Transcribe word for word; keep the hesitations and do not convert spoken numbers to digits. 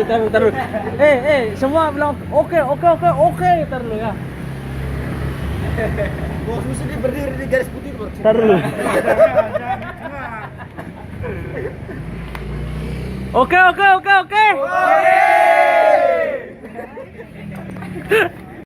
Taruh, taruh. Eh, eh, semua bilang oke, oke, oke, oke. Taruh dulu ya. Bos mesti berdiri di garis putih, Bos. Taruh dulu. Oke, oke, oke, oke.